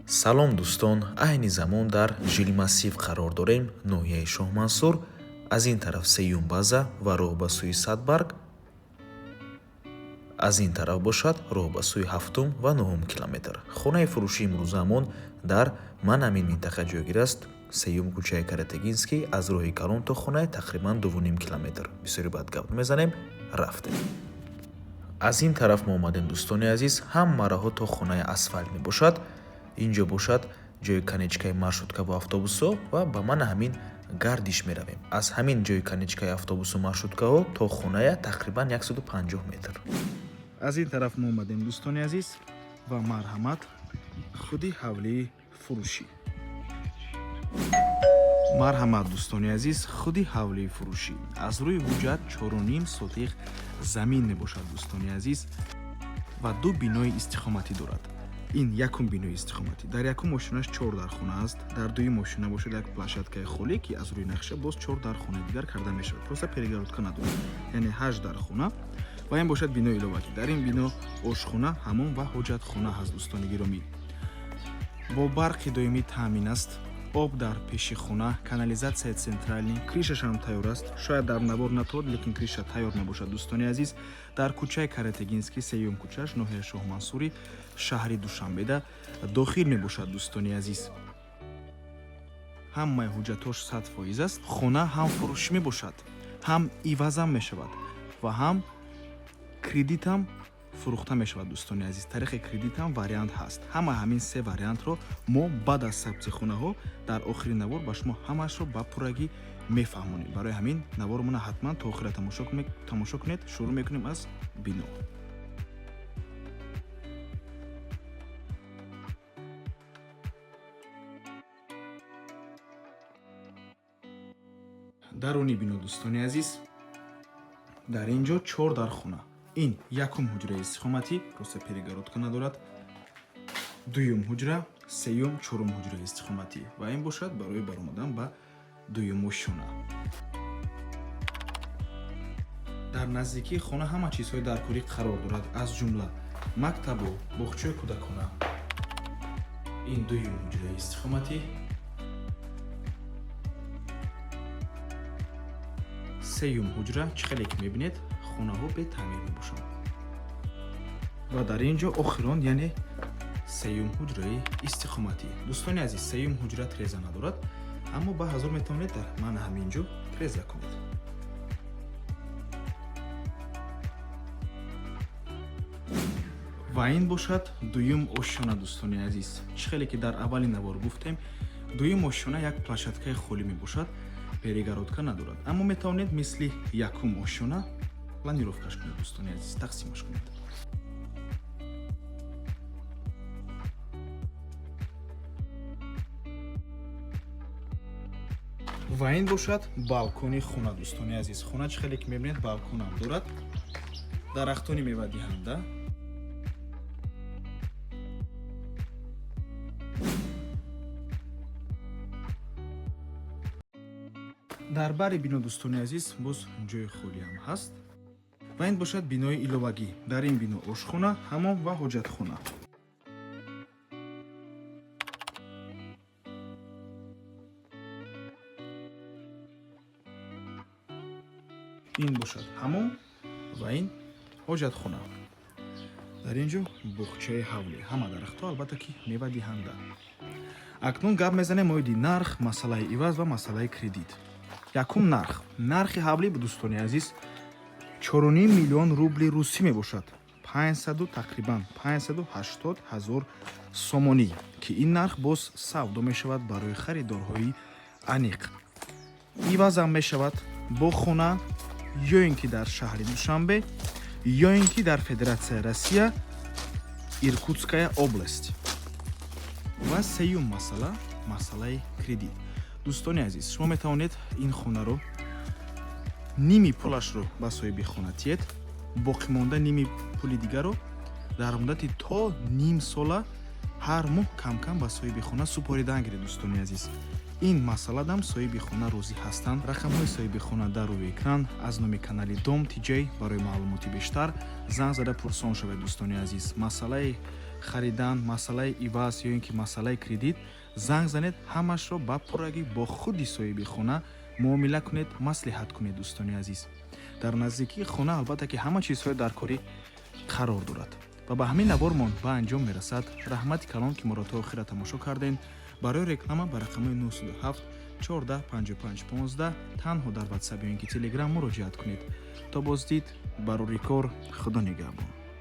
Салом, дӯстон! Айни замон дар жилмассив қарор дорем, ноҳияи Шоҳмансур. Аз ин тараф сеюм база ва роҳ ба сӯи Садбарг, аз ин тараф бошад роҳ ба сӯи ҳафтум ва нуҳум километр. Хонаи фурӯшии имрӯзаамон дар ман ҳамин минтақа ҷойгир аст, сеюм кӯчаи Каратегинский. Аз роҳи калон то хона тақрибан 2,5 километр. Бисёри баъд гап мезанем, рафтем. Аз ин тараф мо омадем, дӯстони азиз, ҳама роҳҳо то хонаи асфалт мебошад. Ин ҷо бошад ҷои конечкаи маршрутка ва автобусҳо ва ба ман ҳамин гардиш меравем. Аз ҳамин ҷои конечкаи автобусу маршруткаҳо то хоная тақрибан 150 метр. Аз ин тараф мо омадем, дӯстони азиз, ва марҳамат, худи ҳавлии фурӯшӣ. Марҳамат, дӯстони азиз, худи ҳавлии фурӯшӣ. Аз рӯи ҳуҷҷат 4,5 сотих замин мебошад, дӯстони азиз, ва ду бинои истиқоматӣ дорад. Ин якум бинои истиқоматӣ, дар якум ошёнаш чор дархона аст, дар дуюм ошёна бошад як площадкаи холӣ, ки аз рӯи нақша боз чор дархонаи дигар карда мешавад, просто перегородка надорад, яъне ҳашт дархона. Ва ин бошад бинои иловагӣ. Дар ин бино ошхона, ҳамом ва ҳоҷатхона ҳаст. Дӯстони гиромӣ, бо барқи доимӣ таъмин аст, об дар пеши хона, канализатсияи центральный, крышашам тайёр аст. Шояд дар навор натод, лекин крыша тайёр мебошад. Дӯстони азиз, дар кӯчаи Каратегинский, сеюм кӯчаш, ноҳияи Шоҳмансури, шаҳри Душанбеда дохил мебошад. Дӯстони азиз, ҳамаи ҳуҷҷатош 100% аст. Хона ҳам фурӯшӣ мебошад, ҳам ивазам мешавад ва ҳам кредитам фурӯхта мешавад. Дӯстони азиз, тариқи кредитам вариант ҳаст. Ҳама ҳамин се вариантро мо баъд аз сабти хонаҳо дар охири навор ба шумо ҳамаашро ба пуррагӣ мефаҳмонем. Барои ҳамин наворомона ҳатман то охира тамошо кунед. Шурӯъ мекунем аз бино. Даруни бино, дӯстони азиз, дар ин ҷо чор дархона. Ин якум ҳуҷраи истиқоматӣ, просто перегородка надорад, дуюм ҳуҷра, сеюм, чорум ҳуҷраи истиқоматӣ ва ин бошад барои баромадан ба дуюм ошёна. Дар наздикии хона ҳама чизҳои даркорӣ қарор дорад, аз ҷумла мактабу боғчаи кӯдакона. Ин дуюм ҳуҷраи истиқоматӣ, сеюм ҳуҷра. Чӣ хеле ки мебинед, хонаҳо бетаъмир мебошанд. Ва дар ин ҷо охирон, яъне сеюм ҳуҷраи истиқоматӣ. Дӯстони азиз, сеюм ҳуҷра треза надорад, аммо ба ҳазор метавонед дар мана ҳамин ҷо треза кунед. Ва ин бошад дуюм ошёна. Дӯстони азиз, чӣ хеле ки дар аввали навор гуфтем, дуюм ошёна як площадкаи холӣ мебошад, перегородка надорад, аммо метавонед мисли якум ошёна планировкаш кунед. Дӯстони азиз, тақсимаш кунед. Ва ин бошад балкони хона. Дӯстони азиз, хона, чӣ хеле ки мебинед, балконам дорад, дарахтони мевадиҳанда. Дар бари бино, дӯстони азиз, боз ҷои холиам ҳаст. Ва ин бошад бинои иловагӣ. Дар ин бино ошхона, ҳамом ва ҳоҷатхона. Ин бошад ҳамом ва ин ҳоҷатхона. Дар ин ҷо боғчаи ҳавлӣ, ҳама дарахтҳо, албатта ки, мевадиҳанда. Акнун гап мезанем оиди нарх, масъалаи иваз ва масъалаи кредит. Якум, нарх. Нархи ҳавлӣ, дӯстони азиз, 4,5 миллион рубли русӣ мебошад, 500, тақрибан 580 ҳазор сомонӣ, ки ин нарх боз савдо мешавад барои харидорҳои аниқ. Ивазам мешавад бо хона ё ин ки дар шаҳри Душанбе, ё ин ки дар Федератсияи Россия, Иркутская область. Ва сеюм масъала, масъалаи кредит. Дӯстони азиз, шумо метавонед ин хонаро ними пулашро ба соҳиби хона тиед, боқимонда ними пули дигарро дар муддати то ним сола ҳар моҳ камкам ба соҳиби хона супоридан гиред. Дӯстони азиз, ин масъаладам соҳиби хона розӣ ҳастанд. Рақамҳои соҳиби хона дар рӯи экран. Аз номи канали Дом Тиҷей барои маълумоти бештар занг зада пурсон шавед. Дӯстони азиз, масъалаи Харидан, масъалаи иваз ё ин ки масъалаи кредит, занг занед, ҳамашро ба пуррагӣ бо худи соҳиби хона муомила кунед, маслиҳат кунед. Дӯстони азиз, дар наздикии хона, албатта ки, ҳама чизҳои даркорӣ қарор дорад. Ва ба ҳамин навормон ба анҷом мерасад. Раҳмати калон, ки моро то охира тамошо кардем. Барои реклама ба рақамҳои 907 14 55 15 танҳо дар Ватсап ё ин ки Телеграм муроҷиат кунед. То боздид, барори кор, Худо нигаҳбон.